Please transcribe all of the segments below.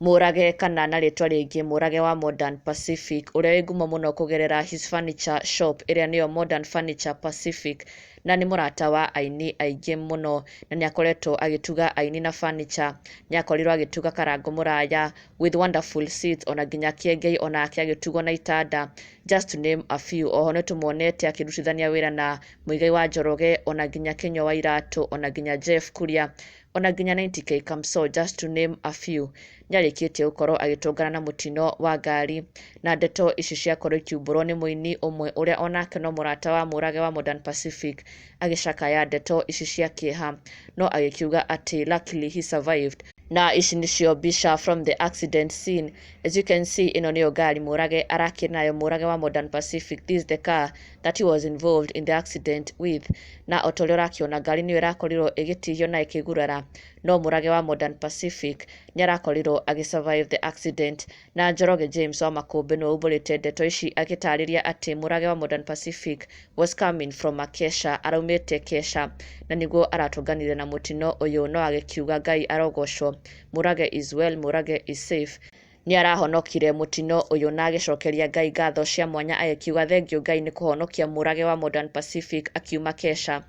Mũrage kana na rĩtwa rĩngĩ Mũrage wa Modern Pacific, ũrĩa wĩ ngumo mũno kũgerera his furniture shop ĩrĩa nĩyo Modern Furniture Pacific, na nĩ mũrata wa aini aingĩ mũno na nĩ akoretwo agĩtuga aini na furniture. Nĩ akorirwo agĩtuga Karango Mũraya with wonderful seats, ona nginya Kĩengei onake agĩtugwo na itanda, just to name a few. Oho nĩ tũmuonete akĩrutithania wĩra na Muigai wa Njoroge, ona nginya Kĩnyua wa Iratũ, ona nginya Jeff Kuria, ona nginya 90K Kamso, just to name a few. Nĩ arĩkĩtie gũkorwo agĩtũngana na mũtino wa ngari, na ndeto ici ciakorwo ikiumbũrwo nĩ mũini ũmwe ũrĩa onake no mũrata wa Mũrage wa Modern Pacific, agĩcakaya ndeto ici cia kĩeha, no agĩkiuga atĩ luckily he survived. Na ici nĩcio mbica from the accident scene. As you can see, ĩno nĩyo ngari Mũrage arakĩrĩ nayo, Mũrage wa Modern Pacific. This is the car that he was involved in the accident with. Na o ta ũrĩa ũrakĩona, ngari nĩyo ĩrakorirwo ĩgĩtihio na ĩkĩgurara, no Mũrage wa Modern Pacific nĩ arakorirwo agĩ survive the accident. Na Njoroge James wa Makũmbĩ nĩwe umbũrĩte ndeto ici, agĩtarĩria atĩ Mũrage wa Modern Pacific was coming from a kesha, araumĩte kesha na nĩguo aratũnganire na mũtino ũyũ, no agĩkiuga Ngai arogocwo, Mũrage is well, Mũrage is safe, nĩ arahonokire mũtino ũyũ, na agĩcokeria Ngai ngatho cia mwanya, agĩkiuga thengiũ Ngai nĩ kũhonokia Mũrage wa Modern Pacific akiuma kesha,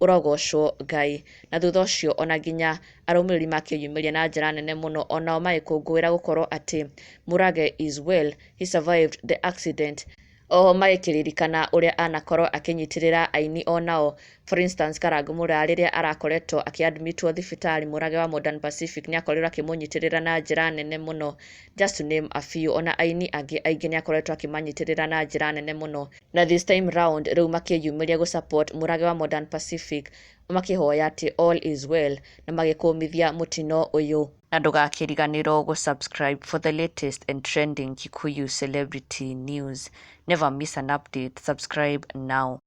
ũrogocwo Ngai. Na thutha ũcio ona nginya arũmĩrĩri makĩyumĩria na njĩra nene mũno, onao magĩkũngũĩra gũkorwo atĩ Mũrage is well, he survived the accident. Oho magĩkĩririkana ũrĩa anakorwo akĩnyitĩrĩra aini onao, for instance Karango Mũraya, rĩrĩa arakoretwo akĩadmitwo thibitarĩ, Mũrage wa Modern Pacific nĩ akorirwo akĩmũnyitĩrĩra na njĩra nene mũno, just to name a few. Ona aini angĩ aingĩ nĩ akoretwo akĩmanyitĩrĩra na njĩra nene mũno, na this time round rĩu makĩyumĩria gũ support Mũrage wa Modern Pacific, makĩhoya atĩ all is well na magĩkũmithia mũtino ũyũ. Na ndũgakĩriganĩrwo gũ subscribe for the latest and trending Kikuyu celebrity news. Never miss an update. Subscribe now.